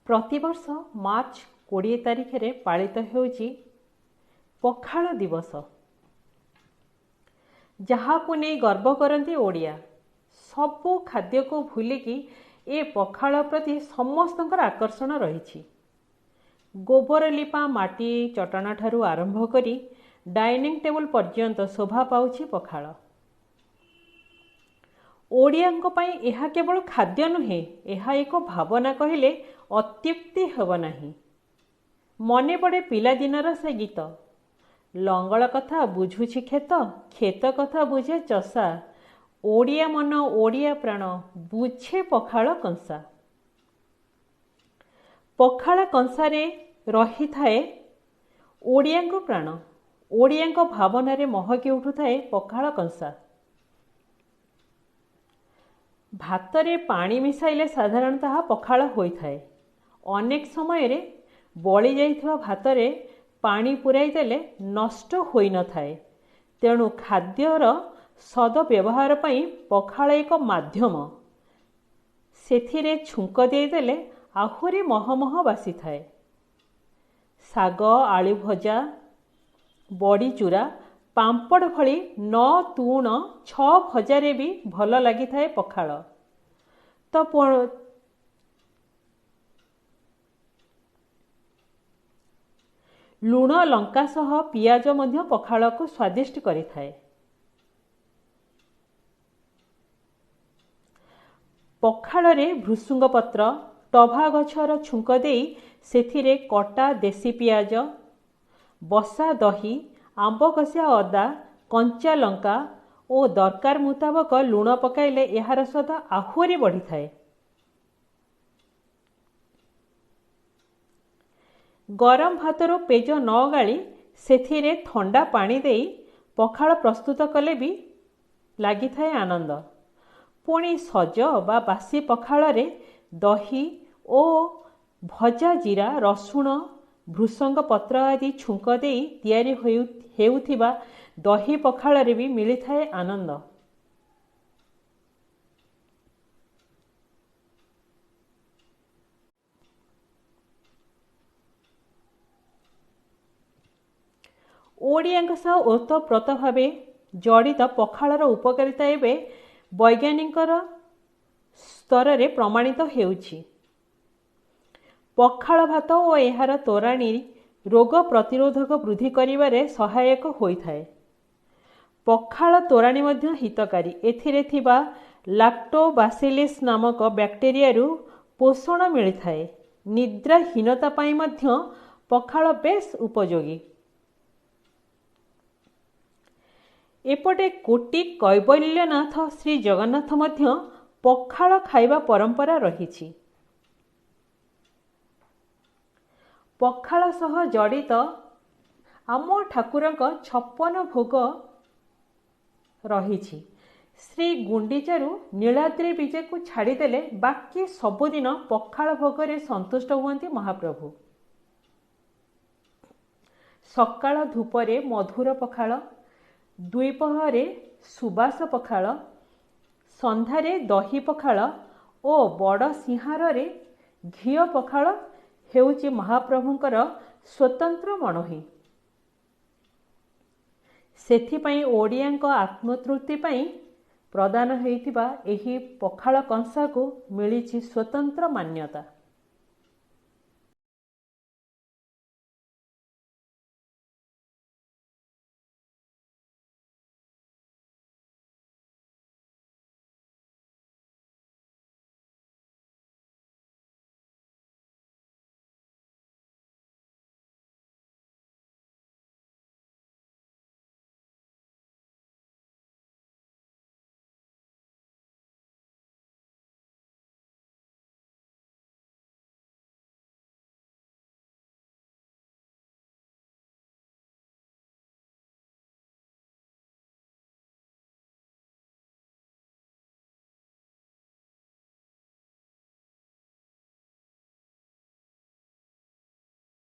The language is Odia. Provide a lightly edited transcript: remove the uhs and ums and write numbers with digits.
ପ୍ରତିବର୍ଷ ମାର୍ଚ୍ଚ 20 ତାରିଖରେ ପାଳିତ ହେଉଛି ପଖାଳ ଦିବସ, ଯାହାକୁ ନେଇ ଗର୍ବ କରନ୍ତି ଓଡ଼ିଆ। ସବୁ ଖାଦ୍ୟକୁ ଭୁଲିକି ଏ ପଖାଳ ପ୍ରତି ସମସ୍ତଙ୍କର ଆକର୍ଷଣ ରହିଛି। ଗୋବର ଲିପା ମାଟି ଚଟାଣଠାରୁ ଆରମ୍ଭ କରି ଡାଇନିଂ ଟେବୁଲ ପର୍ଯ୍ୟନ୍ତ ଶୋଭା ପାଉଛି ପଖାଳ। ଓଡ଼ିଆଙ୍କ ପାଇଁ ଏହା କେବଳ ଖାଦ୍ୟ ନୁହେଁ, ଏହା ଏକ ଭାବନା କହିଲେ ଅତ୍ୟୁକ୍ତି ହେବ ନାହିଁ। ମନେ ପଡ଼େ ପିଲାଦିନର ସେ ଗୀତ, ଲଙ୍ଗଳ କଥା ବୁଝୁଛି କ୍ଷେତ, କ୍ଷେତ କଥା ବୁଝେ ଚଷା, ଓଡ଼ିଆ ମନ ଓଡ଼ିଆ ପ୍ରାଣ ବୁଝେ ପଖାଳ କଂସା। ପଖାଳ କଂସାରେ ରହିଥାଏ ଓଡ଼ିଆଙ୍କ ପ୍ରାଣ। ଓଡ଼ିଆଙ୍କ ଭାବନାରେ ମହକି ଉଠୁଥାଏ ପଖାଳ କଂସା। ଭାତରେ ପାଣି ମିଶାଇଲେ ସାଧାରଣତଃ ପଖାଳ ହୋଇଥାଏ। ଅନେକ ସମୟରେ ବଳି ଯାଇଥିବା ଭାତରେ ପାଣି ପୂରାଇ ଦେଲେ ନଷ୍ଟ ହୋଇନଥାଏ। ତେଣୁ ଖାଦ୍ୟର ସଦବ୍ୟବହାର ପାଇଁ ପଖାଳ ଏକ ମାଧ୍ୟମ। ସେଥିରେ ଛୁଙ୍କ ଦେଇଦେଲେ ଆହୁରି ମହମହ ବାସିଥାଏ। ଶାଗ, ଆଳୁ ଭଜା, ବଡ଼ିଚୁରା, ପାମ୍ପଡ଼ ଭଳି 9 ତୁଣ 6 ଭଜାରେ ବି ଭଲ ଲାଗିଥାଏ ପଖାଳ। ତ ଲୁଣ ଲଙ୍କା ସହ ପିଆଜ ମଧ୍ୟ ପଖାଳକୁ ସ୍ୱାଦିଷ୍ଟ କରିଥାଏ। ପଖାଳରେ ଭୃସୁଙ୍ଗ ପତ୍ର, ଟଭା ଗଛର ଛୁଙ୍କ ଦେଇ ସେଥିରେ କଟା ଦେଶୀ ପିଆଜ, ବସା ଦହି, ଆମ୍ବ କଷିଆ ଅଦା, କଞ୍ଚା ଲଙ୍କା ଓ ଦରକାର ମୁତାବକ ଲୁଣ ପକାଇଲେ ଏହାର ସ୍ୱାଦ ଆହୁରି ବଢ଼ିଥାଏ। ଗରମ ଭାତରୁ ପେଜ ନ ଗାଳି ସେଥିରେ ଥଣ୍ଡା ପାଣି ଦେଇ ପଖାଳ ପ୍ରସ୍ତୁତ କଲେ ବି ଲାଗିଥାଏ ଆନନ୍ଦ। ପୁଣି ସଜ ବା ବାସି ପଖାଳରେ ଦହି ଓ ଭଜା ଜିରା, ରସୁଣ, ଭୃସଙ୍ଗ ପତ୍ର ଆଦି ଛୁଙ୍କ ଦେଇ ତିଆରି ହେଉଥିବା ଦହି ପଖାଳରେ ବି ମିଳିଥାଏ ଆନନ୍ଦ। ଓଡ଼ିଆଙ୍କ ସହ ଓତପ୍ରୋତ ଭାବେ ଜଡ଼ିତ ପଖାଳର ଉପକାରିତା ଏବେ ବୈଜ୍ଞାନିକର ସ୍ତରରେ ପ୍ରମାଣିତ ହେଉଛି। ପଖାଳ ଭାତ ଓ ଏହାର ତୋରାଣି ରୋଗ ପ୍ରତିରୋଧକ ବୃଦ୍ଧି କରିବାରେ ସହାୟକ ହୋଇଥାଏ। ପଖାଳ ତୋରାଣି ମଧ୍ୟ ହିତକାରୀ। ଏଥିରେ ଥିବା ଲାକ୍ଟୋବାସିଲିସ୍ ନାମକ ବ୍ୟାକ୍ଟେରିଆରୁ ପୋଷଣ ମିଳିଥାଏ। ନିଦ୍ରାହୀନତା ପାଇଁ ମଧ୍ୟ ପଖାଳ ବେଶ୍ ଉପଯୋଗୀ। ଏପଟେ କୋଟି କୈବଲ୍ୟନାଥ ଶ୍ରୀ ଜଗନ୍ନାଥ ମଧ୍ୟ ପଖାଳ ଖାଇବା ପରମ୍ପରା ରହିଛି। ପଖାଳ ସହ ଜଡ଼ିତ ଆମ ଠାକୁରଙ୍କ 56 ଭୋଗ ରହିଛି। ଶ୍ରୀ ଗୁଣ୍ଡିଚାରୁ ନୀଳାଦ୍ରି ବିଜେକୁ ଛାଡ଼ିଦେଲେ ବାକି ସବୁଦିନ ପଖାଳ ଭୋଗରେ ସନ୍ତୁଷ୍ଟ ହୁଅନ୍ତି ମହାପ୍ରଭୁ। ସକାଳ ଧୂପରେ ମଧୁର ପଖାଳ, ଦ୍ୱିପହରେ ସୁବାସ ପଖାଳ, ସନ୍ଧ୍ୟାରେ ଦହି ପଖାଳ ଓ ବଡ଼ ସିଂହାରରେ ଘିଅ ପଖାଳ ହେଉଛି ମହାପ୍ରଭୁଙ୍କର ସ୍ୱତନ୍ତ୍ର ମଣୋହି। ସେଥିପାଇଁ ଓଡ଼ିଆଙ୍କ ଆତ୍ମତୃପ୍ତି ପାଇଁ ପ୍ରଦାନ ହୋଇଥିବା ଏହି ପଖାଳ କଂସାକୁ ମିଳିଛି ସ୍ୱତନ୍ତ୍ର ମାନ୍ୟତା।